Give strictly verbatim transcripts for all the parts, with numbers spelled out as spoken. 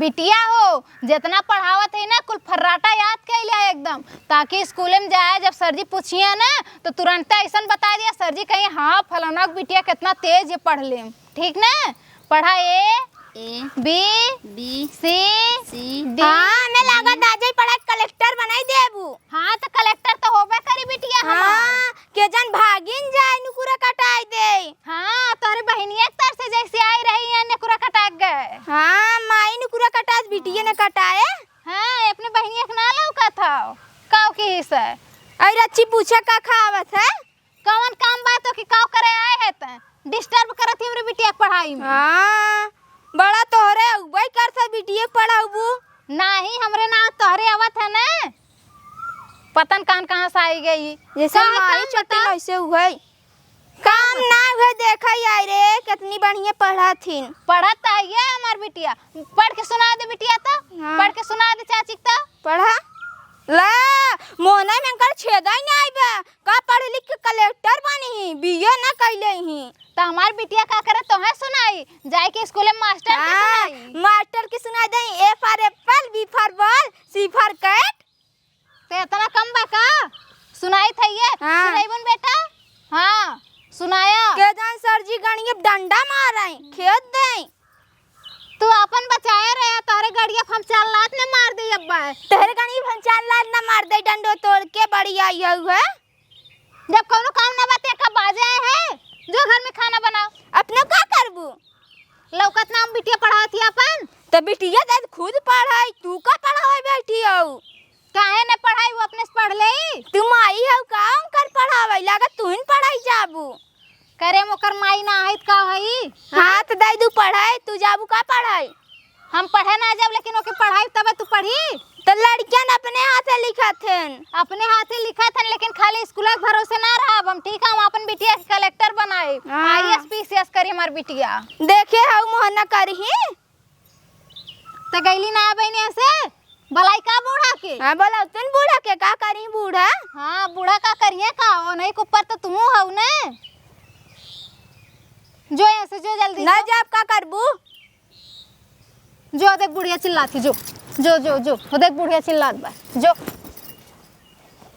बिटिया हो, जेतना पढ़ावत हई ना, कुल फर्राटा याद कइ लिया एकदम, ताकि स्कूले में जाए, जब सर जी पूछिया ना, तो तुरंते अइसन बताइ दिया, सर जी कहिया, "हाँ, फलाना के बिटिया केतना तेज है पढ़ले में।" ठीक ना? पढ़ा A, A, B, B, C, C, D, हाँ, हमें लागत D। आ जाई पढ़ा, कलेक्टर बनाई देबू। हाँ, तो कलेक्टर तो होबे करी बिटिया हमार। हाँ, के जन भागिन जाए, नुकुरा कटाई दे। हाँ, तोहरे बहिनिया के तरसे जैसे आई रही है, नुकुरा कटाक गए। हाँ, माई नुकुरा कटास, बिटिया न कटाए। हाँ, अपने बहिनिया के ना लौकत हौ, काव की हिस्सा। अरे अच्छी पूछे का खावत है? कौन काम बा तो कि काव करे आए है त? Disturb करत ही हमरे बिटिया के पढ़ाई में। हाँ, बड़ा तोहरे उबई करत है बिटिया के पढ़ाउबू। नाही, हमरे ना तोहरे आवत है ना। पता न कान कहाँ से आई गई। जैसे कहाँ माई काम चट्टी बताओ? वैसे उहई। काम ना उहे देखा ही आई रे, कितनी बढ़िया पढ़त हिन। पढ़त तो है ये हमार बिटिया। पढ़ के सुना दे बिटिया तो। हाँ। पढ़ के सुना दे चाची तो। पढ़ा। ला, मोहना में कर छेदा ही ना आइबा। का पढ़ लिख के कलेक्टर बनी ही, बीए ना कइले ही। तो हमार बिटिया का करे तोहे सुनाई, जाए के स्कूल में मास्टर के हाँ, सुनाई। मास्टर के सुनाई दे, A for apple, B for ball, C for cat। ते इतना कम बा का? सुनाई था ये? हाँ। सुनाई बन बेटा? हाँ, सुनाया। के जान सर जी गणिये डंडा मारे, खेद दे। तू आपन बचाए रहे, तोहरे गड़िया हम चार लात न मार दे अब्बा। तोहरे गड़िया हम चार लात न मार दे, डंडो तोड़ के बड़ी आई हऊ है। जब कौनो काम ना बाते का बाजे आए है, जो घर में खाना बनाओ। अपनो का करबू? लौकत ना हम बिटिया पढ़ावत ही अपन। तो बिटिया तो खुद पढ़ाई, तू का पढ़ावे बैठी हऊ? काहे न पढ़ाई, वो अपने से पढ़ ले। तू माई हऊ का उनकर पढ़ावे, लागत तू ही न पढ़ाई जाबू। करे मोकर माई ना आइत का हई? हाँ, तो दाई दू पढ़ाई, तू जाबू का पढ़ाई? हम पढ़े ना जाब, लेकिन ओके पढ़ाई तबे तू पढ़ी। तो लड़कियन अपने हाथे लिखत हन। अपने हाथे लिखत हन, लेकिन खाली स्कूल के भरोसे ना रहब हम, ठीक है? हम अपन बिटिया के कलेक्टर बनाए, हाँ। आईएएस पीसीएस करी हमार बिटिया। देखे हऊ मोहना करही। त गइली ना बहिनी ऐसे? भलाई का बूढ़ा के? हाँ, बोला तुम बूढ़ा के का करी बूढ़ा? हाँ, बूढ़ा का करिए का? ओ नहीं के ऊपर तो तू हऊ ने। जो ऐसे जो जल्दी ना से। जाब का करबू? जो देख बुढ़िया चिल्लात ही, जो, जो, जो, जो, वो देख बुढ़िया चिल्लात बा, जो।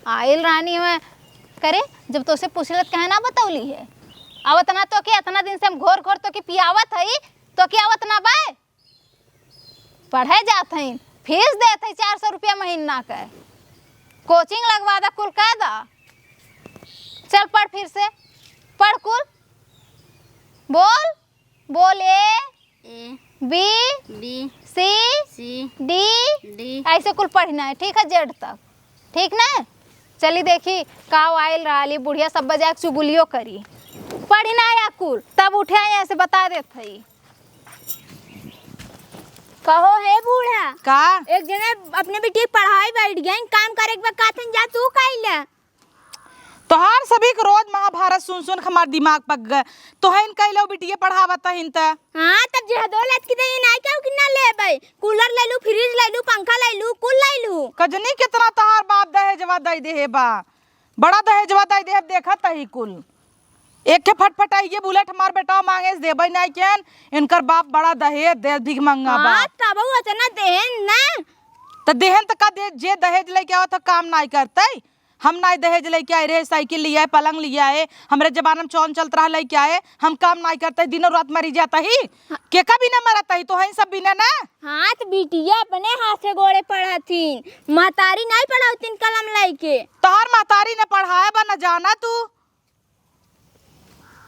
आइल रानी में करे, जब तोसे पूछले त काहे ना बतौली है? अब इतना तो के, इतना दिन से हम घोर घोर तो के पियावत हई, तो के आवत ना बा? पढ़े जात हई, फीस देत हई चार सौ रुपया महीना के। कोचिंग लगवा दा, कुल कह दा। चल पढ़ फिर से, पढ़ कुल। बोल, बोल A, A, B, B, C, C, D, D। ऐसे कुल पढ़ना है, ठीक है, जेड तक, ठीक ना? चली देखी, काव आइल रहली, बुढ़िया सब बजाए के चुगलियो करी। पढ़ी ना या कुल, तब उठे यहाँ से बता देत हई। कहो हे बूढ़ा। का? एक जने अपने बिटिया के पढ़ाई बैठ गई, काम करे के बा, कहतन जा तू कइले। तोहार सभी के रोज महाभारत सुन सुन के हमार दिमाग पक गए। तोहन कइलो बिटिया पढ़ावत हिन त। हाँ, तब जे दो लाख की दे नाई कहू कि ना लेबै। कूलर ले लू, फ्रिज ले लू, पंखा ले लू, कुल ले लू। कजनी कितना तोहार बाप दहेजवा दे दे हे बा। बड़ा दहेजवा दे दे हे, देखत ही कुल। एक ठे फटफटाइए बुलेट हमार बेटवा मांगे से देबै नाई केन, इनकर बाप बड़ा दहेज दे, भिखमंगा बा। हाँ, तब वो अतना देहन ना। त देहन त का दे, जे दहेज लेके आवत ह काम नाई करतै। हम नाई दहेज लेके आए रहे, साइकिल लियाए, पलंग लियाए, हमरे जमाना में चौन चलत रहा लेके आए, हम काम नाई करतै, दिनों रात मरी जात ही। हाँ। केका बिना मरत ही, तोहई सब बिना ना। हाँ, त बिटिया अपने हाथ से गोड़े पढ़त ही, महतारी नाई पढ़ावतिन कलम लेके। तोहार महतारी न पढ़ाए बा न जाना तू।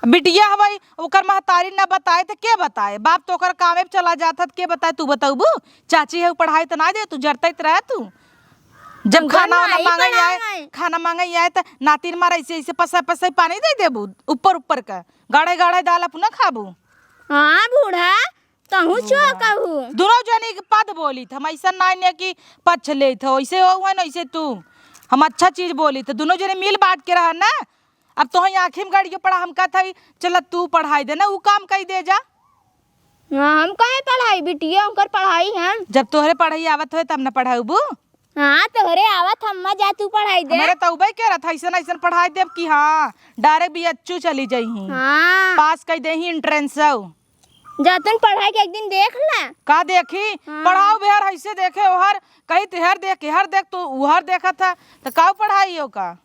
बिटिया हवई, ओकर महतारी न बताए त के बताए? बाप तो ओकर कामे पे चला जात ह, त के बताए? तू बतउबू? चाची है, उ पढ़ाई त ना दे, तू जरतई त रह तू। जब हम खाना वाना मांगे आए, पढ़ाई। खाना मांगे आए त नातिन मार ऐसे, ऐसे पसै, पसै पानी दे देबू, ऊपर, ऊपर का। गाढ़े, गाढ़े दाल अपना खाबू। हाँ बूढ़ा, तहू चो कहू। दुनो जनी के पद बोलित, हम ऐसा नाई ने कि पक्ष लेत हो, ऐसे हो है ना, ऐसे तू। हम अच्छा चीज बोलित, दुनो जनी मिल बांट के रह ना। अब तोहई आँखी में गड़ियो पड़ा, हम कहत हई, "चल तू पढ़ाई दे ना, ऊ काम कई दे जा।" हाँ, हम काहे पढ़ाई बिटिया, उनकर पढ़ाई है। जब तोहरे पढ़ाई आवत होए तब न पढ़ाउबू। हाँ, तोहरे आवत हम्मा जा तू पढ़ाई दे। हमरे तो उबई के रहत, ऐसन ऐसन पढ़ाई देब कि हाँ, direct बीएचयू चली जइहीं। हाँ। पास कई देहीं entrance। जा तन पढ़ाई के एक दिन देख ला। का देखी? हाँ। पढ़ाऊ बेहर ऐसे देखे ओहर, कही तेहर देख, एहर देख, तू उहर देखत है, तो काऊ पढ़ाई हो का?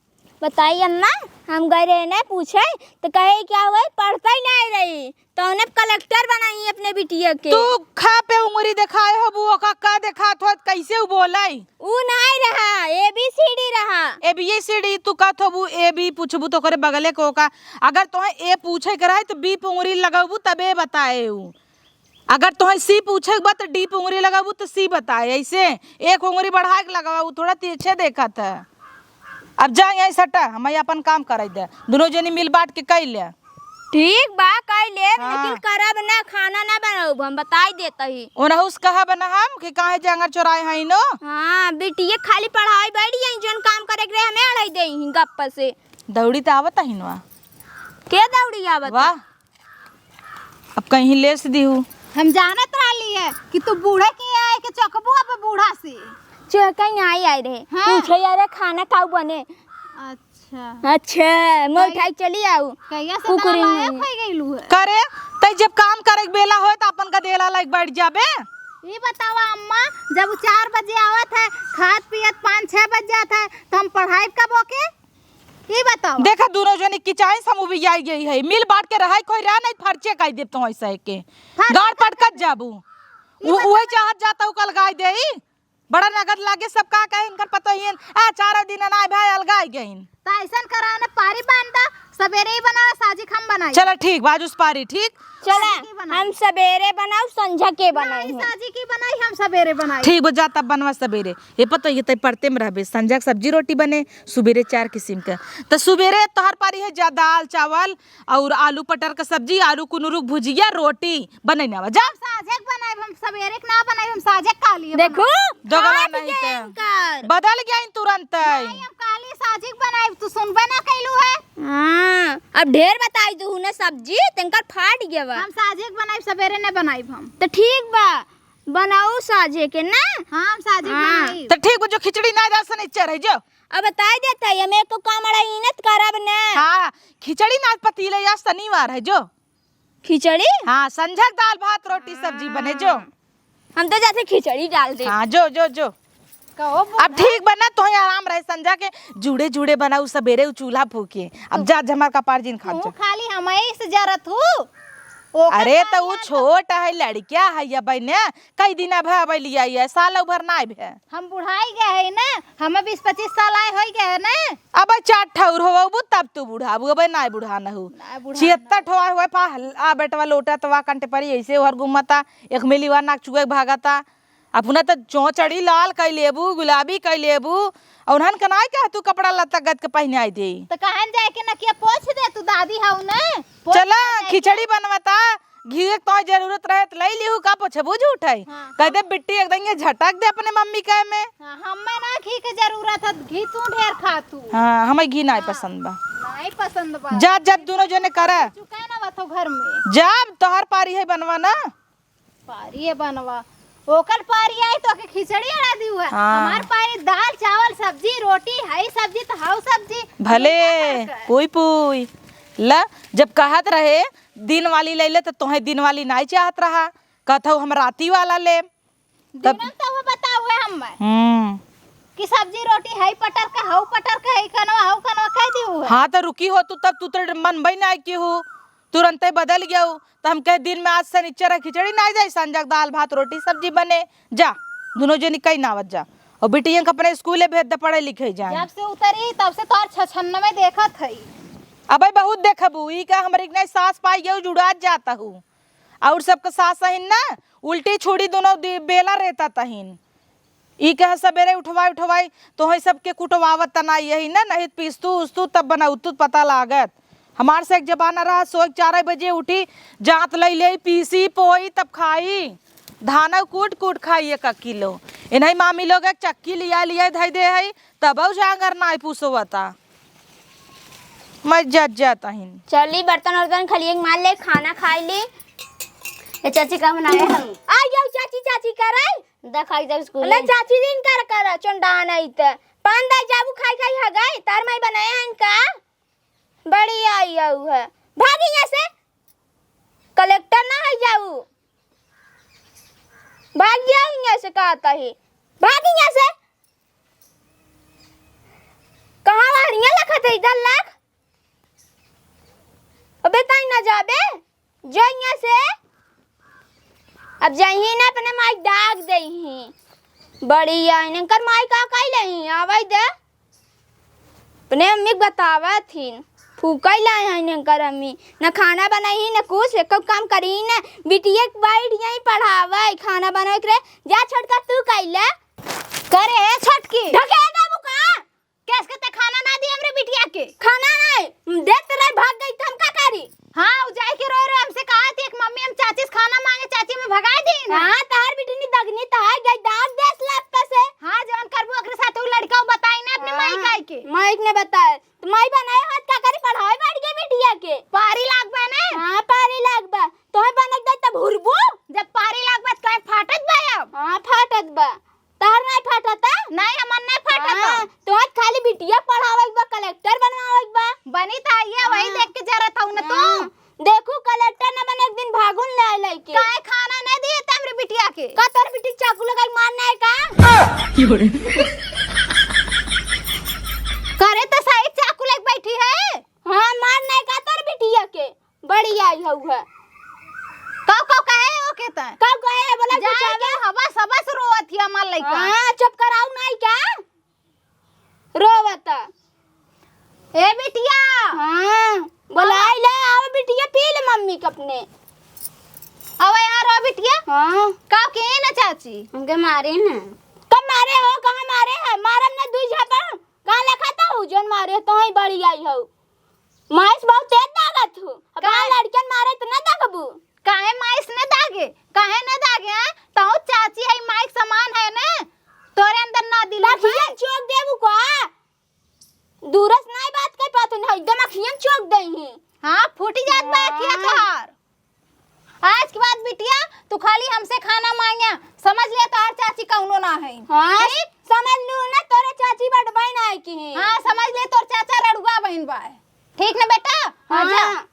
बताई अम्मा, हम गए रहे ना पूछे, तो कहे क्या हुआ, पढ़ता ही नहीं रही, तो उन्हें कलेक्टर बनाई अपने बिटिया के। तू खा पे उंगली दिखाए हो, वो का, का दिखात हो, कैसे वो बोलाई? ऊ नहीं रहा, A B C D रहा। A B C D तू कहत हो, वो A B पूछबू तो ओकरे बगले को का, अगर तोहे A पूछे के रहे तो B पे उंगली लगबू तबे बताए ऊ। अगर तोहे C पूछे के बा तो D पे उंगली लगबू तो C बताए। ऐसे एक उंगली बढ़ा के लगावा, ऊ थोड़ा तिरछे देखत है। अब जा यहीं सटा, हम अपन काम करे दे, दोनों जनी मिल बांट के कई ले। ठीक बा, कई लेब, हाँ। लेकिन करब ना, खाना ना बनाउब, हम बताई देत ही। ओनहु से कहब ना हम कि काहे जांगर चोराए हई नो। हाँ, बिटिया खाली पढ़ाई बैठ जाई, जौन काम करे के रहे हमें अड़ाई देई ही गप्पा से। दौड़ी त आवत ही नवा। के दौड़ी आवत? वाह, अब कहीं लेस दिहू। हम जानत रहली है कि तू बूढ़े के आए के चकबू अब बूढ़ा से। चुहकई आई आई रहे। हाँ। पूछे यार खाना काऊ बने। अच्छा। अच्छा, मैं कहिया उठाई चली आऊ। कहिया से कुकुरी नालायक नहीं। होइ गइलू है? करे, तै जब काम करे के बेला होए त अपन गधेला लाइक बैठ जाबे। ई बतावा अम्मा, जब उ चार बजे आवत है, खात पियत पाँच छह बज जात है, तो हम पढ़ाई कब ओके? ई बतावा। देखा दोनों जनी किचाइन से हम उबियाई गई है, मिल बांट के रहाई कोई रहा नहीं, फर्चे कई देब तो ऐसा है के। फर्चे गाड़ कब पटकत जाबू। ई उ-, बतावा। उहे चाहत जाता हूँ कल गाय देई। बड़ा नगद लागे, सब का कहे, इनकर पतोहियन, आ, चारों दिन अनाय भाई अलगाई गइन। त ऐसन करा न, पारी बांध दा, सबेरे ही बनावे, साझी के हम बनाई। चला ठीक बा, आज उस पारी, ठीक? चला, साझी की बनाई। हम सबेरे बनाऊ, संझा के बनाई नहीं, है। साझी की बनाई, हम सबेरे बनाई। ठीक बा, जा तब बनवा सबेरे। ये पतोहिए तै पड़ते में रहबे, संझा के सब्जी रोटी बने, सुबेरे चार किस्म के। त सुबेरे तोहर पारी है जा दाल, चावल और आलू पटर का सब्जी, आलू कुनुरुक भुजिया, रोटी। बनई ना बा, जा। हम साझे के बनाइब, हम सबेरे के ना बनाइब, हम साझे के काली देखू, बनाइब। दोगला फाट नहीं गया ते। इनकर। बदल गया इन तुरंत। नहीं, हम काली साझे के बनाइब, तू सुनबे ना कैलू है। हाँ, अब ढेर बताई दू ना सब्जी, तिनकर फाट गया बा। हम साझे के बनाइब, सबेरे ने बनाइब हम। तो ठीक बा, बनाऊ साझे के ना। हाँ, हम साझे के हाँ। बनाइब। तो ठीक बा, जो खिचड़ी ना जा सनिचर है जो। अब बताई देता है, हम एक काम अड़ा इनत करब ना। हाँ, खिचड़ी ना पतीले या शनिवार है जो। खिचड़ी? हाँ, संझा के दाल भात रोटी सब्जी बने जो। हाँ। हम तो जाते खिचड़ी डाल दे। हाँ, जो, जो, जो। कहो अब ठीक बना, तोहे आराम रहे, संझा के जुड़े जुड़े बनाऊ, सबेरे उ चूल्हा फूके। अब जा, जमर कपार जिन खा तू जा। खाली हमही से जरत हूँ। ओकर अरे, का तो उ याद छोट है, लड़किया है, या बहने, कई दिन अब है, अब लिया, ये साल भर ना आइब है। हम बुढ़ाई गए है ना, हमें बीस पच्चीस साल आए होई गए है ना। अब चार ठौर होबू तब तू बुढ़ाबू, अब नाय बुढ़ा न हो। नाय बुढ़ा न हो। छिहत्तर ठोआ हुए पा आ बेटवा लोटा तवा कंटे परी ऐसे ओहर घूमता, एक मिली वा नाक चुए भागता। अपना त चोचड़ी लाल कई लेबू, गुलाबी कई लेबू, और उन्हन के नाय कह तू कपड़ा लत्ता गद के पहनाई दे। त कहन जाए के नकिया पोछ दे तू दादी हऊ ने। पोछ चला, दे जाए के। खिचड़ी बनवता, घी एक तोहे जरूरत रहे त लई लिहू, का पोछबू झूठ है? हाँ। कह दे बिट्टी एकदम ये झटक दे अपने मम्मी के में। हाँ, हमें ना घी के जरूरत है, घी तू ढेर खा तू। हाँ, हमें घी नाय हाँ। पसंद बा। नाय पसंद बा। जा, जब दोनों जने करा। चुका ना बा तो घर में। जब तोहर पारी है बनवा ना। पारी है बनवा। ओकर पारी आई तो के खिचड़ी अड़ा दी हुआ। हाँ। हमार पारी दाल, चावल, सब्जी, रोटी, हई सब्जी तो हाउ सब्जी। भले, दुनिया भर के। पुई पुई। ला, जब कहत रहे दिन वाली ले ले, तो तोहे दिन वाली नाय चाहत रहा। कहत हऊ हम राती वाला लेब। तब दिनम तो वो बताऊ है हम। हम्म। कि सब्जी रोटी है पटर का, हऊ पटर का है, कनवा हऊ कनवा कह दी हुआ। हाँ, तो रुकी हो तू, तब तू तो मन बई ना की हो, तुरंते बदल गया हो। तो हम कहे दिन में आज सनिचर है, खिचड़ी ना जाए, संझक दाल भात रोटी सब्जी बने, जा, दोनों जनी कई नावत जा। और बिटियन के अपने स्कूले भेज दे, पढ़े लिखे जाए। जब से उतरी तब से तोर छछन्न में देखत है। अबे बहुत देखबू, ई का हमरी के नहीं सास पाई गई, जुड़ात जाता हूँ। और सबके सास अहिन ना, उल्टी छुड़ी दोनों दि-, बेला रहता तहिन। ई कहे सबेरे उठवाई, उठवाई, तोहे सबके कुटवावत तना यही ना, नहीं त पीसतू, उस्तू, तब बनाउतू, पता लागत। हमार से एक जमाना रहा, सोए के चार बजे उठी, जात लई ले, पीसी, पोई, तब खाई। धान कूट, कूट खाई एक, एक किलो। इन्हीं मामी लोग एक चक्की लिया, लिया धई दे है, तब जांगर नाई पुसवता। मैं जज जाता हिन। चली, बर्तन उर्तन खलिए के मार ले, खाना खाई ली। ए चाची, का बनाए हम? आ जाओ चाची, चाची करे। देखाई जब स्कूल ना में। चाची दिन कर कर चोंडा नहीं त। पान दे जाबू खाई खाई हगाई, तार माई बनाए हैं का? बड़ी आई आऊ है। भाग यहाँ से। कलेक्टर ना है जाऊ। भाग जाओ यहाँ से, कहता है। भाग यहाँ से। कहाँ वहरिया लखत है, इधर लख। अबे ताई ना जाबे, जो यहाँ से। अब जाइए ना, अपने माई दाग दे ही। बड़ी आई इनकर माई का कई ले ही, आवे दे। अपने अम्मी के बतावत ही, फूकई लाए हैं इनकर अम्मी। न खाना बनाई ही, न कुछ, एको काम करी ही न। बिटिया के बैठ यहीं पढ़ावे, खाना बनावे के रहे। जा छोटका, तू कई ले। करे है छोटकी। ढकेल देबू का? कैस के ते खाना ना दी हमरे बिटिया के? खाना नहीं, देत रहे, भाग गई तो हम का करी? हाँ, उ जाए के रोए रोए हमसे कहा थी, एक मम्मी हम चाची से खाना मांगे, चाची में भगाए दी ना। हाँ, तार बिटिया नी दगनी तो है, गई दाग देस लप्पा से। हाँ, जवन करबू ओकरे साथ उ लड़का उ बताई ना अपने माई हाँ, काई के। माई के ने बताए, तो माई बनाए हाथ का करी, पढ़ाए बैठ गई बिटिया के। पारी लाग बा ना? हाँ, पारी लाग बा। तोहे बनक दे तब हुरबू? जब पारी लाग बा, तो काहे फाटत बा अब? हाँ, फाटत बा। तोहर नाई फाटता? नाई, हमार नाई फाटता। हाँ, तोहर खाली बिटिया पढ़ावे के बा, कलेक्टर बनवावे के बा। बनी त आइए, वही हाँ। देख के जरत हऊ न तू। हाँ, देखू कलेक्टर न बने, एक दिन भागुन ले आए लइके। काहे खाना नहीं दिए ते हमरे बिटिया के? का तोर बिटिया चाकू लगाई मारना है का? करे तो सही चाकू लेके बैठी है। हाँ, मारना है का तोर बिटिया के? बड़ी आई हऊ है। कौ, कौ कहे ओके त? कौ कहे बोला जाए कुछ के हवा सबस रोवत ही हमार लइका। हाँ, चुप कराऊ नाई का? रोवत। ए बिटिया। हाँ, बोलाई ले, आओ बिटिया, पी ले मम्मी के अपने। आओ यार, आओ बिटिया। हाँ। का के ना चाची? हमके मारे ना। कब मारे हो, कहाँ मारे है? मारम ना दुई झापड़। कहाँ लखत हऊ, जौन मारे तो ही बड़ी आई हऊ। माइस बहुत तेज दागत हूँ। अब काहे? लड़कियन मारे त ना दागबू। काहे माइस न दागे? काहे न दागे, हैं? तहु चाची है, माई के समान है न? तोरे अंदर ना दिल है। अखियन चोक देबू का? दूरस नाई बात कर पात हूँ, एकदम अखियन चोक दई ही। हाँ, फूटी जात बा अखिया हाँ। तोहार। आज के बाद बिटिया, तू खाली हमसे खाना मांग्या, समझ ले तोहार चाची कौनो ना है। हाँ, ठीक? समझ लू ना, तोरे चाची बड़ बहन आए की है। हाँ, समझ ले तोर चाचा रड़ुआ बहन बा। ठीक ना बेटा? हाँ, जा। हाँ।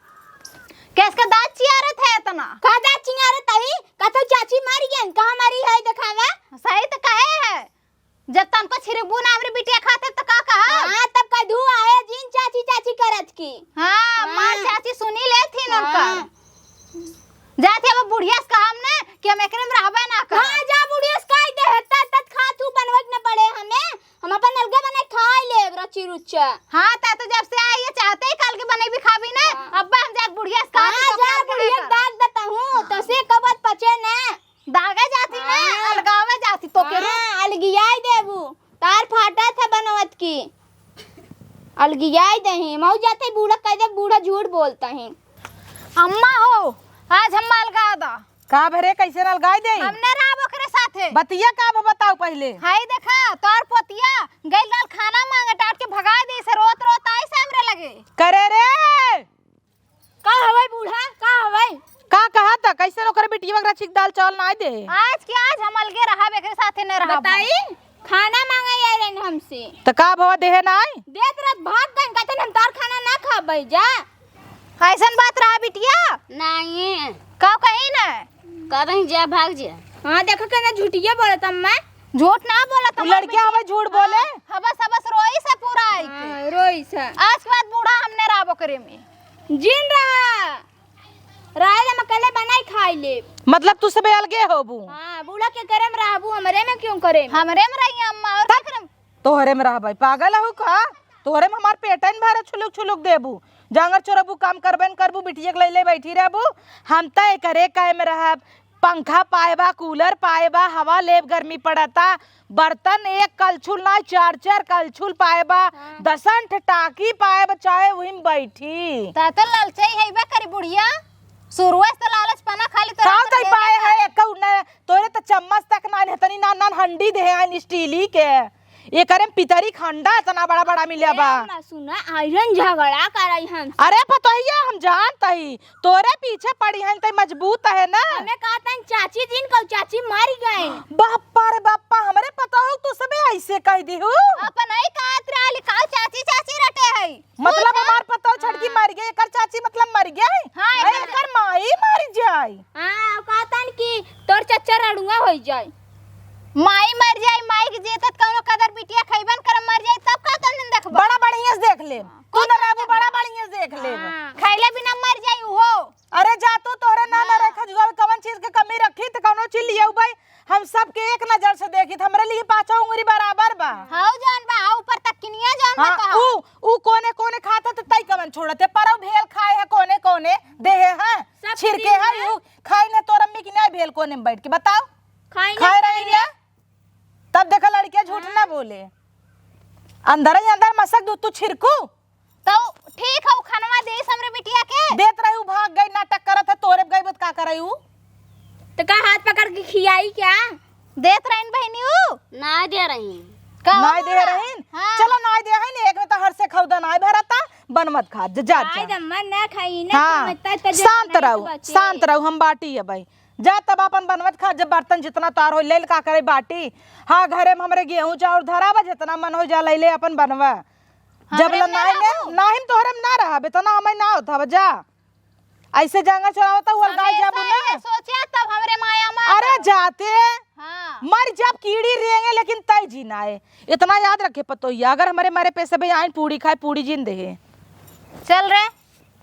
कैस का दाँत चियारत है इतना? का दाँत चियारत है? का तो चाची मर गई, कहाँ मरी है दिखावा? सही तो कहे है। जब तनको छिड़कबू ना हमरे बिटिया खातिर त का कहा? हाँ, तब कह दू आए जिन चाची चाची करत की। हाँ, मार हाँ। चाची सुनी ले थी हाँ। उनकर। जात है वो बुढ़िया से कहा हमने कि हम एकरे में रहबे ना कर। हाँ, जा बुढ़िया से कह दे, हत्ता हत्ता खा तू बनवे के न पड़े हमें। हम अपन अलगे बने खाई लेब रची रुचा। हाँ, ता तो जब से आई है चाहते ही काल के बने भी खाबी ना। हाँ। अब हम जात बुढ़िया से कहा हाँ, तो जा अलगे बुढ़िया कर। दाग देता हूँ, तो से कबत पचे ना। दागे जाती ना, हाँ। अलगावे जाती तो के हाँ, अलगियाई देबू। तार फाटा था बनवत की। अलगियाई देही, मऊ जाते बूढ़ा कह दे, बूढ़ा झूठ बोलता है। अम्मा हो, आज हम अलगा दा। का भरे, कैसे अलगाई दे? हमने राब ओकरे साथे। बतिया का भ बताओ पहले। हाय देखा, तोर पोतिया गइल रहल खाना मांगे, डांट के भगाई दे से, रोत रोत आई से हमरे लगे। करे रे। का हवई बूढ़ा, का हवई? का कहा था? कैसे ओकर बिटिया वगैरह छिक दाल चावल नाई दे? आज के आज हम अलगे रहब, एकरे साथे न रहब। बताई, खाना मांगे आए रहन हमसे। त का भवा देहे नाई? देत रात भाग गन, कहते हम तार खाना ना खाबे जा। ऐसन बात रहा बिटिया? नाई। का कहीं ना? करहीं जा, भाग जा। हाँ, देखो केना झूठिया बोलत अम्मा। झूठ ना बोलत उ अम्मा, लड़किया बिटिया। हवे झूठ बोले। हाँ, हबस हबस रोई से पूरा आई के। हाँ, रोई से। आज के बाद बूढ़ा हमने राब ओकरे में। जिन रहा। राय हम अकेले बनाई खाई ले। मतलब तू सबे अलगे होबू? हाँ, बूढ़ा के करे में रहबू, हमरे में क्यों करे? हमरे में रही अम्मा, और का करम? तोहरे में रहबै, पागल हऊ का? तोहरे में हमार पेटन भरे छुलुक छुलुक देबू। जांगर चोरबू, काम करबे न करबू, बिटिया के लैले बैठी रहबू। हम त एकरे कायम रहब। पंखा पाए बा, कूलर पाए बा, हवा लेब, गर्मी पड़ता। बर्तन एक कलछुल ना, चार चार कलछुल पाए बा, हाँ। दसन ठे टाकी पाए बा, चाहे वही में बैठी। ता तो लालचे ही है बा करी बुढ़िया, शुरुए से लालच पना खाली तोरा का अंदर तई है पाए ना। है, एक न, तोरे त चम्मच तक ना है, तनी नान नान हंडी दे हैं स्टीली के। एकरे में पितरी खंडा इतना बड़ा बड़ा मिले बा। ए, ना सुना, आयरन झगड़ा कराई हम। अरे पतोहिया, हम जानत ही, तोरे पीछे पड़ी हैं, तई मजबूत है ना। हमें कहत हैं, चाची जिन को चाची मारी गई। बाप्पा रे बाप्पा, हमरे पतोह तू सबे ऐसे कह दिहू। अपन ही कहत रहली, का चाची चाची रटे है। मतलब हमार पतोह छड़की हाँ। मर गई, एकर चाची मतलब मर गई? हाँ, अरे एकर एकर माई मर जा। देख लेब। हाँ। तू ना रहबू, बड़ा बढ़िया से देख लेब। हाँ। खैले बिना मर जाई उहो। अरे जा तू, तोहरे ना, ना हाँ। रहे खजुआ में कवन चीज के कमी रखी त कौनो चीज लियाऊ भाई। हम सबके एक नजर से देखी त हमरे लिए पाँचों उंगली बराबर बा। हाँ, जौन बा, हाँ, ऊपर तक किनिया जौन बा हाँ, तो। ऊ, ऊ कोने कोने खात है त तई कवन छोड़त है, परौ भेल खाए है कोने कोने, देहे है, सब छिड़के है, है। ऊ खाई ने तोर अम्मी की नहीं भेल कोने में बैठ के, बताओ। खाई खाए नहीं रही ले? तब देखा लड़किया झूठ ना हाँ। बोले। अंदर ही अंदर मसक दूध तू छिड़कू। तो ठीक है, उ खनवा देस हमरे बिटिया के। देत रही, उ भाग गई, नाटक करत है, तोरे गई बत का करई उ? तो का हाथ पकड़ के खियाई क्या? देत रहीन बहिनी उ? ना दे रही। का नाय हुआ? दे रहीन? हाँ। चलो नाय दे रहीन, एक में तो हर से खौदा नाय भरता, बन मत खा, जा, जा, आज जा। अम्मा ना खाई ना, हाँ, तो मत तो जो शांत बनाई रहू, तो बचे। शांत रहू, हम बाटी है भाई। जा तब अपन बनवत खा, जब बर्तन जितना तार हो, ले ले का करे बाटी। हाँ, घरे में हमरे गेहूं चाउर धरा बा, जितना मन हो जा ले ले अपन बनवा। जब हमरे ले में ना नाई ने, रहू। नाहिम तोहरे में ना रहब, इतना हमें ना होत हब, जा। ऐसे जंगा चलावता हुआ गाय हमरे जाबू से ना। ये सोचे तब हमरे माया में अरे तो। जाते। हाँ। मर जब कीड़ी रेंगे लेकिन तय जी ना है। इतना याद रखे पतोहिया, अगर हमरे मरे पे सबे आइन पूड़ी खाए, पूड़ी जिन देहे। चल रे।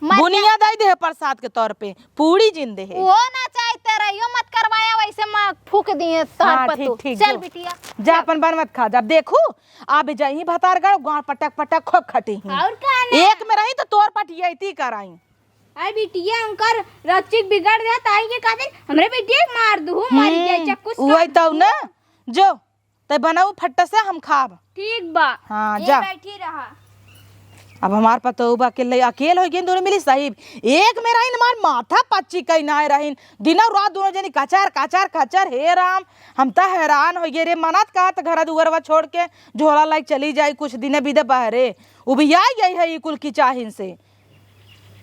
मर जा। बुनिया दई देहे प्रसाद के तौर पे, पूड़ी जिन देहे। वो ना चाहते रहियो मत करवाया, वैसे माँ फूक दिए तोहर हाँ, पतोह। ठीक, ठीक, चल जो। बिटिया। जा अपन बन मत खा, जब देखू, आ भी जाई भतारगढ़, गाँव पटक पटक खूब खटी ही। और का ना? एक में रही तो तोर पटियती कराई। आई बिटिया, उनकर रचिक बिगड़ गया, ताई के खातिर हमरे बिटिया के मार दू, मारी जाए हम्म, चक्कू से वही काट तो दू। ना, जो तै बनाऊ फट्टा से हम खाब। ठीक बा। हाँ, ए, जा। बैठी रहा। अब हमार पतोह बा अकेले, अकेल हो गई दोनों मिली साहिब। एक में रही हमार माथा पच्ची कई ना रही। दिनों रात दोनों जनी कचर, कचर, कचर। हे राम, हम त हैरान हो गए रे। मनत कहा त घर दुआरवा छोड़ के झोला लाई चली जाई कुछ दिने बिदे बहरे। उबिया गई है ई कुल की चाहिन से।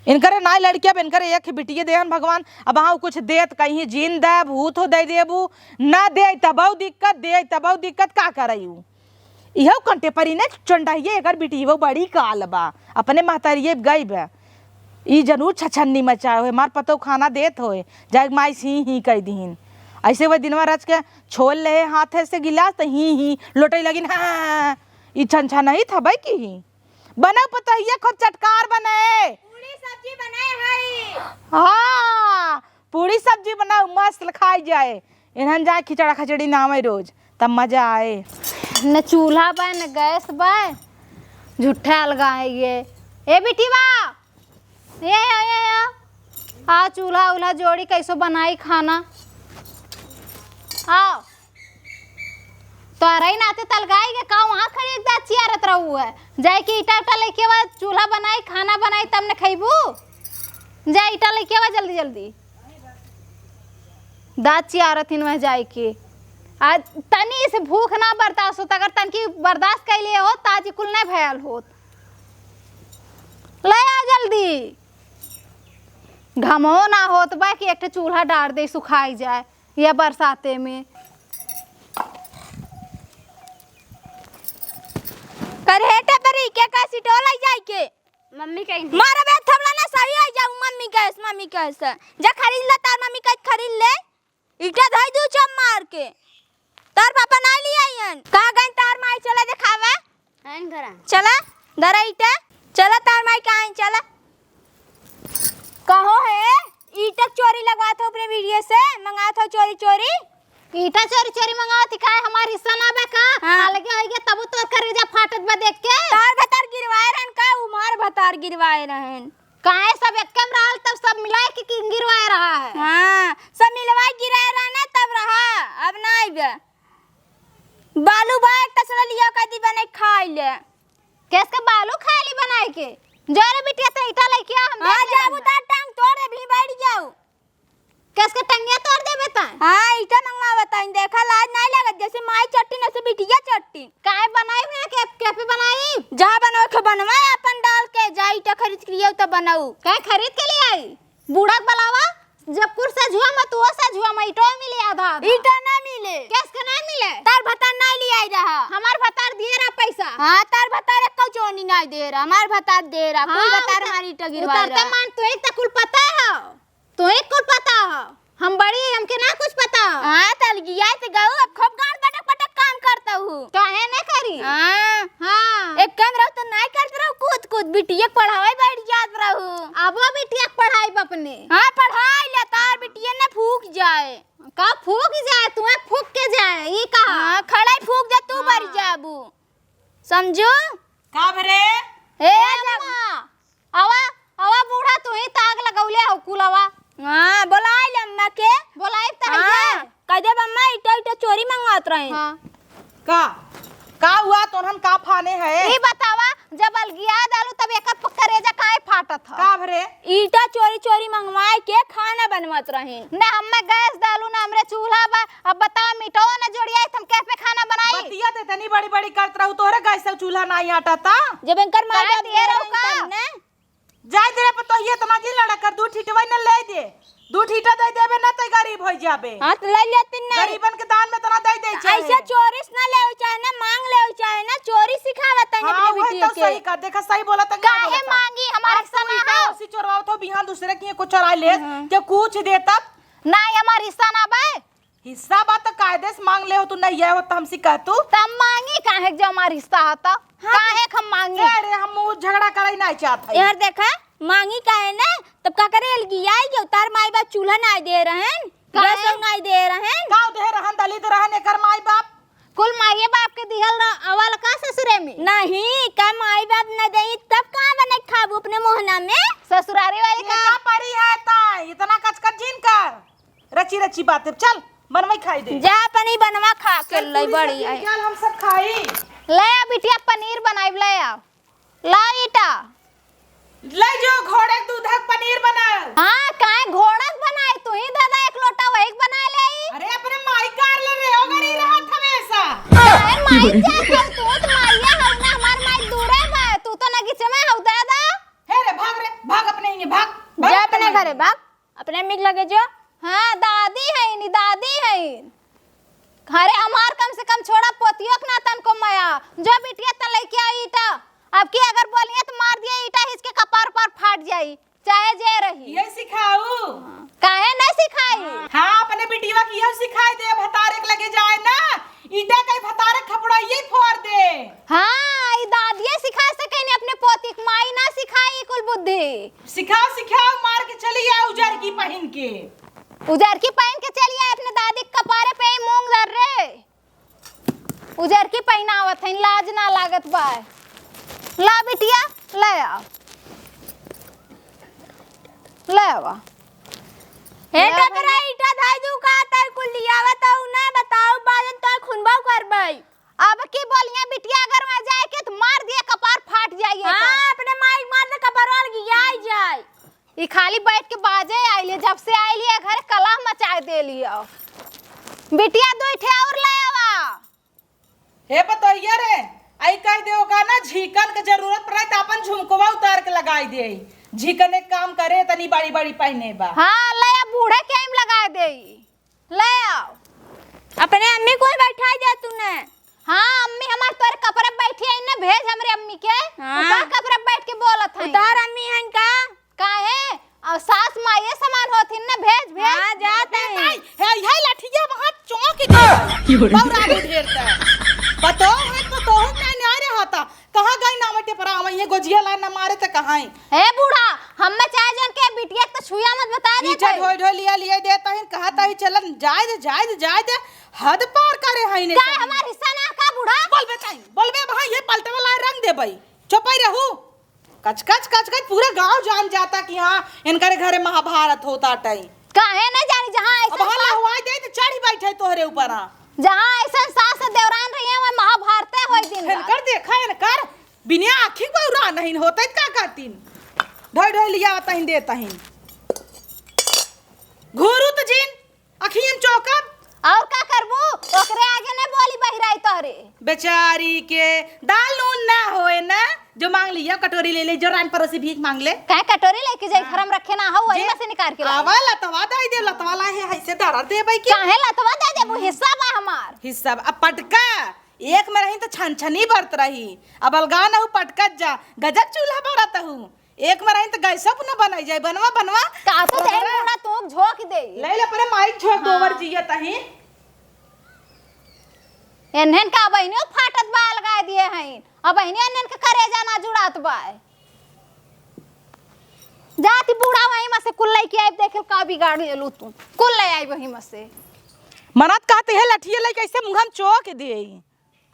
इनकरे नाई लड़किया, अब इनकरे एक बिटिये देहन भगवान। अब हाँ कुछ देत कहीं जीन दे, भूत हो दे देबू, ना दे तबौ दिक्कत, दे तबौ दिक्कत, का करई उ? इहो कंटे परी ने चंडहिये एकर बिटियो बड़ी काल बा, अपने महतारिये गई बा। ई जरूर छछन्नी मचाए होए, मार पतोह खाना देत होए, जाए माई सी ही कह दीन। ऐसे वह दिनवा रच के छोल ले हाथे से गिलास त ही ही लोटे लगिन, हाँ, ई छन छन ही था भाई की ही। बना पतोहिया खूब चटकार बने। पूरी सब्जी बनाए हई। हाँ, पूरी सब्जी बनाओ, मस्त खाई जाए। इन्हन जाए खिचड़ा खिचड़ी नावे रोज, तब मजा आए। न चूल्हा बा, न गैस बा, झूठा अलगाए ये। ए बिटिवा, ये, ये, ये, ये। आ चूल्हा उल्हा जोड़ी, कैसो बनाई खाना। आओ। तोहरे नाते तलगाई के का वहाँ खड़ी एक दाँत चियारत रहू है। जाए के ईटा उटा लेके आवा, चूल्हा बनाई, खाना बनाई, तब न खइबू। जा ईटा लेके आवा जल्दी जल्दी। दाँत चियारत हिन वह जाए के। आ तनी से भूख ना बर्दाश्त होत, अगर तनकी बर्दाश्त कैले होत, त आज कुल ना भयल होत। ले आ जल्दी। घमो ना होत बा कि एक ठे चूल्हा डार दे, सुखाई जाए। या बरसाते में। करेटा बरी के का सिटोल आई जाई के? मम्मी कहीं मारबे थमला ना सही आई जाऊ मम्मी कहे से, मम्मी कहे से। जा खरीद ले तार मम्मी कहे खरीद ले। ईटा धई दू चम मार के। तार पापा नाई ले आइयन। कहाँ गइन तार माई चला देखावे? आइन घरा। चला, धरा ईटा। चला तार माई कहाँ आइन चला। कहो है, ईटा चोरी लगवात हो अपने बीड़िए से, मंगात हो चोरी चोरी। ईटा चोरी चोरी मंगावत ही काहे, हमार हिस्सा ना बा का? हाँ। अलगे होइगे तबो तोर करेजा फाटत बा देख के। तार भतार गिरवाए रहन का, उमार भतार गिरवाए रहन। काहे सब एक्के में रहल तब सब मिलाए के की गिरवाए रहा है। हाँ, सब मिलवाए गिराए रहा ना तब रहा, अब ना आइबे। बालू बा एक तसला लिया कदी बने खाई ले। केस के बालू खाली बनाए के? जा रे बिटिया, ते ईटा लेके आ, हम हाँ, देख लेबे जाबू ना। तार टांग तोड़ दे, भी बैठ जाऊ। केस के टंगिया तोड़ देबे ताई? हाँ, ईटा मंगवा बताई, देखा लाज नहीं लगत, जैसे माई चट्टी न से बिटिया चट्टी। काहे बनाई ना के, के पे बनाई? जहाँ बनवा के बनवा अपन डाल के, जा ईटा खरीद के लियाऊ तो बनाऊ। काहे खरीद के ले आई? बूढ़ा के बुलावा, जब कुर से झुआ मत, वो से झुआ मत, ईटो मिले आधा आधा। ईटा ना मिले। केस के ना मिले? तार भतार ना ले आई रहा। हमार भतार दिए रहा पैसा। हाँ, तार भतार एक चोनी ना दे रहा, हमार भतार दे रहा। कुल हाँ, भतार उतर-, मारी ईटा गिरवा उतरते रहा। मान तो एक तक कुल पता है, तो एक कुल पता है। हम बड़ी, हमके ना कुछ पता है। हाँ, तलगिया से गऊ, अब खूब गांड पटक पटक काम करता हूँ। काहे ना करी? हाँ। हाँ। एक काम रहो तो ना करते रहो, कूद बिटिया के पढ़ावे बैठ जात रहू। अब वो बिटिया के पढ़ाई अपने। हाँ, पढ़ाई ले, तार बिटिया न फूक जाए। का फूक जाए? तू फूक के जाए, ई कहा? हाँ, खड़ाई फूक जा, तू हाँ। बरी जाबू। समझू? का भरे? ए, ए अम्मा, आवा, आवा बूढ़ा, तू ही ताग लगौले हो कुल, आवा। हाँ, बोलाई ले अम्मा के। बोलाई त हाँ, है। कह देब अम्मा, ईटा, ईटा चोरी मंगवात रहे। हाँ। का? का हुआ? तोहन का फाने है? ई बतावा, जब अलगिया दालू तब एकर प-, करेजा काहे फाटत ह? का भरे? ईटा चोरी चोरी मंगवाए के खाना बनवत रही। ना हम्मे गैस दालू, ना हमरे चूल्हा बा। अब बतावा, मिटवा ना जोड़िया, हम कैसे खाना बनाई? बतिया ते तनी बड़ी बड़ी करत रहू, तोहरे गैस और चूल्हा ना आटा था। जब इनकर माई काहे बाप दिए दे रहू रही का? तब ने। जाए दे रे पतोहिया, इतना जिन लड़ा कर, दू ठीटवा न ले दे। दू ठीटा दे देबे ना तो गरीब हो जाबे। हाँ, तो ले लेती ना। गरीबन के दान में तना दे दे चाहे। ऐसे चोरी से ना लेवे चाहे ना, मांग लेवे चाहे ना, चोरी सिखावत है हाँ, अपने वही बिटिया तो के। सही कर, देखा सही बोला तंग काहे बोला था। मांगी? हमार हिस्सा ना हो। उसी चोरवावत हो, बिहान दूसरे की को चोरा ले, हम्म। के कुछ दे तब। ना, हमार हिस्सा ना बे। हिस्सा बा त कायदे से मांग ले हो, तू नहीं आए हो त हमसे कह तू। त हम मांगी काहे क जो हमार हिस्सा ह त? हाँ, काहे क हम मांगी? अरे हम वो झगड़ा करे नहीं चाहत है। यार देखा, मांगी काहे ना? तब का करे, अलगियाई जो तार माई बाप चूल्हा नहीं दे रहन, काहे? गैस नहीं दे रहन। का दे रहन, दलित रहन एकर माई बाप? कुल माइये बाप के दिहल रह-, अवल का ससुरे में? नहीं, का माई बाप न देई तब का बने खाबू अपने मोहना में? ससुरारी वाली का का परी है ता, इतना कचकच जिन कर। रची रची बात है, चल बनवाई खाई दे। जा अपनी बनवा खा के चल, लई पूरी बड़ी सब्जी आई। निकाल, हम सब खाई। ले आ बिटिया, पनीर बनाइब, ले आ। ला ईटा। ले जो घोड़े के दूध के पनीर बनाओ। हाँ, काहे घोड़ा के बनाए? तू ही दादा एक लोटा वही के बना ले आई। अरे अपने माई कार ले रे, ओगरी रहत हमेशा। काहे माई जात हो तू? तो माइया हौ ना, हमार माई दूरे बा। तू तो नगीचे में हौ दादा। हे रे, भाग रे, भाग अपने ही, भाग, भाग जा अपने अपने घरे, भाग। अपने अम्मी के लगे जो। हाँ, दादी है नी, दादी है। अरे हमार कम से कम छोड़ा, पोतियो के ना तनको मया। जो बिटिया त लइके आई ईटा। अब की अगर बोलिए त मार दिए ईटा, हिचके कपार पर फाट जाई, चाहे जे रही। ये सिखाऊ। काहे ना सिखाई? हाँ, अपने बिटिया के यह सिखाई दे, भतारे के लगे जाए ना, ईटा कहीं भतारे खपड़ाइए फोड़ दे। हाँ, ई दादिये सिखा सके ने अपने पोती के, माई ना सिखाई कुल बुद्धि। सिखाओ, सिखाओ, मार के चली आ उजर की पहिन के। उजर की पहिन के चली आ, अपने दादी के कपारे पे ही मूंग धर रे। उजर की पहिनावत है, लाज ना लागत बा। ला बिटिया, ले आ, ले आवा। हे ले आ टकरा, भैया। ईटा धाई दू का ताई कुल लियावत हूँ ना, बताओ बाजन तो खुनबाऊ करबई। अब की बोलिए बिटिया, अगर वहाँ जाए के तो मार दिए, कपार फाट जाइए हाँ, तो। अपने माई के मार दे, कपार अलगियाई जाए। ई खाली बैठ के बाजे आइले, जब से आइले घर कलह मचा देली। बिटिया दो ठे और ले आवा। हे पतोहिया रे, आई कह दे ओका ना झीकन के जरूरत पड़े तो अपन झुमकवा उतार के लगाई दे। झीकन एक काम करे, तनी बड़ी बड़ी पहने बा। हाँ, ले आ, बूढ़े के हम लगा दे। ले आओ। अपने अम्मी को ही बैठाई दे तूने। हाँ, अम्मी हमार तोरे कपड़े बैठी है ना, भेज हमरे अम्मी के। हाँ। उ का कपड़े बैठ के बोलत है? उतार अम्मी हन का? काहे? और सास माये समान होथिन ना, भेज, भेज। हाँ, जात है। ताई, हे, हे लठिया वहाँ चौंक दे। बौरा दे ढेर तक। पतो है, पतो है, ना, ना रे होता। कहाँ गई ना बेटे पर आवे, ये गोजिया ला ना मारे त कहाँ है? हे बूढ़ा, हम्मे चाहे जन के बिटिया के तो छुया मत बता दे नीचे कोई। ढोई ढोई लिया लिया दे तहिन कहा तही चलन जाए दे, जाए दे, जाए दे। हद पार करे है इन्हें काहे सब। हमार हिस्सा ना का बूढ़ा? बोलबे तहिन, बोलबे भाई ये पलटे वाला रंग दे भाई। चुपाई रहू। कच कच कच कच पूरा गांव जान जाता कि हाँ इनकरे घरे महाभारत होता टाइम। काहे ना जानी जहाँ ऐसा अब हाँ सास लहवाई दे तो चढ़ी बैठे तोहरे ऊपर हाँ। जहाँ ऐसा सास देवरान रही है वहाँ महाभारत होई दिन रात। इनकर देखा इनकर बिना आँखी बौरा नहीं होते का करतीन। ढोई ढोई लिया तहिन दे तहिन। घूरू त जिन अखियन चौकब। और का करबू? ओकरे आगे ने बोली बहिराई तोहरे। बेचारी के दाल नून ना होए ना, जो मांग लिया कटोरी ले ले, जो रान परोसी भीख मांग ले। काहे कटोरी लेके जाई? हाँ। घर में रखे ना हो, वही जे में से निकाल के लाई। आवा लतवा दे दे, लतवा ला है, है से दरद दे भाई के। काहे लतवा दे देबू? हिस्सा बा हमार। हिस्सा बा। अब पटका एक में रही तो छन छनी बरत रही, अब अलगा न हूँ पटकत जा, गजब चूल्हा बरत हूँ। एक में रही तो गैसो पर न बनाई जाए, बनवा, बनवा। का तो देख बूढ़ा तू झोंक दे। ले ले अपने माइक झोंक दो हाँ। ओवर जिया तही। एन्हन का बहिनियो फाटत बा अलगा दिए हैं। अब बहिनियो एन्हन के करेजा ना जुड़ात बा। जाती बूढ़ा वहीं में से कुल लेके आइब, देख ले का बिगाड़ लेलू तू। कुल ले आइब वहीं में से। मरद कहते है लठिया लेके ऐसे मुँह में चोक दे।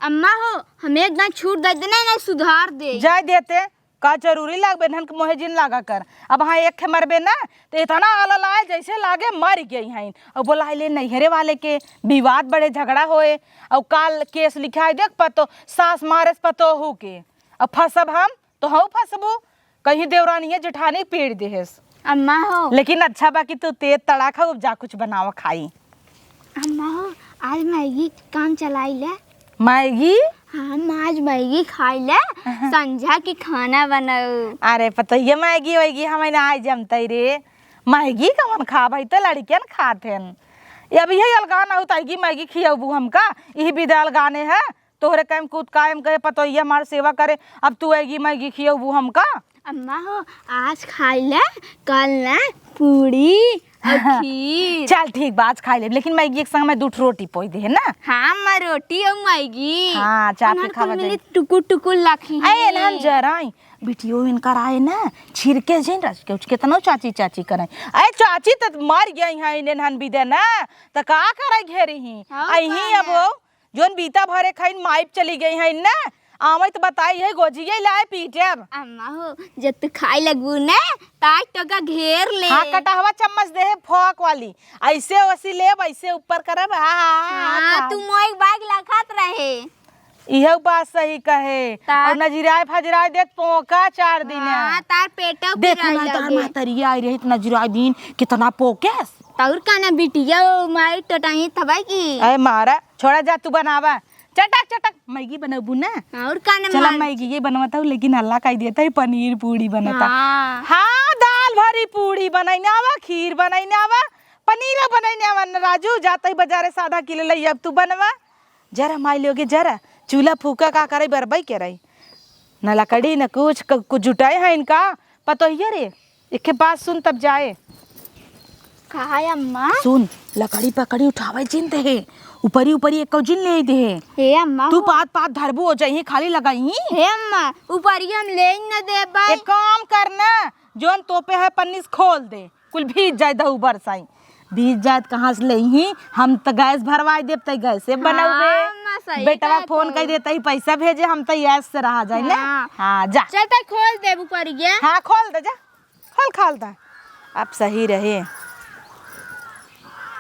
अम्मा हो, हमें एक दाँय छूट दे देना, नहीं सुधार दे। जाए देते, का जरूरी लागबे नहन के मोहे जिन लागा कर। अब हाँ एक खे मरबे ना, तो इतना आला लाए जैसे लागे मर गई हैं। और बोला ले नैहरे वाले के विवाद बढ़े, झगड़ा होए, और काल केस लिखाए देख पतो, सास मारे से पतोहू के। अब फंसब हम, तो हऊ फंसबू, कहीं देवरानिया जेठानी पीट देहेस। अम्मा हो। लेकिन अच्छा बा कि तू तेज तड़ाक हो, जा कुछ बनावा खाई। अम्मा हो, आज मैगी काम चलाई ले। मैगी? हाँ, हम आज मैगी खाई ले, संझा के खाना बनाऊ। अरे पतोहिया, मैगी वैगी हमें ना आई जमतई रे। मैगी कवन खाब, ई तो लड़कियन खात हन। ये अभी यही अलगान आऊ, तैगी मैगी खियबू हमका, यही विदा अलगाने है। तोहरे कायम कूद कायम कहे पतोहिया हमार सेवा करे, अब तू आएगी मैगी खियबू हमका। अम्मा हो, आज खाई ले, कल ना पूरी और खीर। चल ठीक बा, आज खाई लेब, लेकिन मैगी एक संग में दू ठो रोटी पोई दे है ना। हाँ अम्मा, रोटी और मैगी। हाँ, चाट के उन्हन खावा कुल मिली जाई। टुकुर टुकुर लखी ए, है। एनहन जराई, बिटियो इनकर आए ना, छिरके जिन रच के उच केतनो चाची चाची करे। ए चाची त मर गई है, इन्हन भी दे ना, त का करे घेरी ही। हाँ, आई ही का अब ना। हो, जोन बीता भरे खाइन माइप चली गई है ना, आवे त बताई है गोजिये लाए पीटेब। अम्मा हो, जब तू खाए लगबू ना, ताज तो का घेर ले। हाँ, कटहवा चम्मच दे है फोक वाली, ऐसे वैसी लेब, ऐसे ऊपर करब। हाँ, हाँ, हाँ, हाँ, हाँ। तू मोई बाग लखत रहे। इहे बात सही कहे। ता- और नजराए फजराए देख पोका चार दिन है। हाँ, तार पेटो देख पिराई ना, तार लगे। महतरिया आई रही, इतना नजराए दिन, कितना पोकेस। तौर का ना बिटिया, ओ माई टोटाई तबाई की। अरे मारा, छोड़ा जा, तू बनावा। चटक चटक मैगी बनबू ना। और का ना चला मार- मैगी ये बनवत हूँ, लेकिन हल्ला कह देता है पनीर पूरी बनता। हाँ। हाँ, दाल भरी पूरी बनैने आवा, खीर बनैने आवा, पनीर बनैने आवा न राजू, जाता ही बाजारे से आधा किलो लई अब तू बनवा। जरा माई लोगे जरा, चूल्हा फूका का करे बरबई के रही। न लकड़ी न कुछ, क-, कुछ जुटाए हैं इनका, पतोहिया रे, एके बात सुन तब जाए। का है अम्मा? सुन, लकड़ी पकड़ी उठावे जिन दे है, ऊपरी ऊपरी एक जिन ले दे है। हे अम्मा तू हो। पात पात धरबू हो जाई, खाली लगाई। हे अम्मा, ऊपरी हम ले न देबै। एक काम करना, जोन तोपे है पन्नी से खोल दे, कुल भीज जाए दहू बरसाई। भीज जाए त कहाँ से लेही? हम त गैस भरवाई देब, तई गैसे बनउबे। हाँ, अम्मा, सही बेटवा कहत फोन हो। कई देता ही पैसा भेजे, हम त ऐश से रहा जाए ना। हाँ। हाँ, जा। चल, तई खोल देब ऊपर ये। हाँ, खोल दे, जा। खोल, खोल दे। अब सही रहे।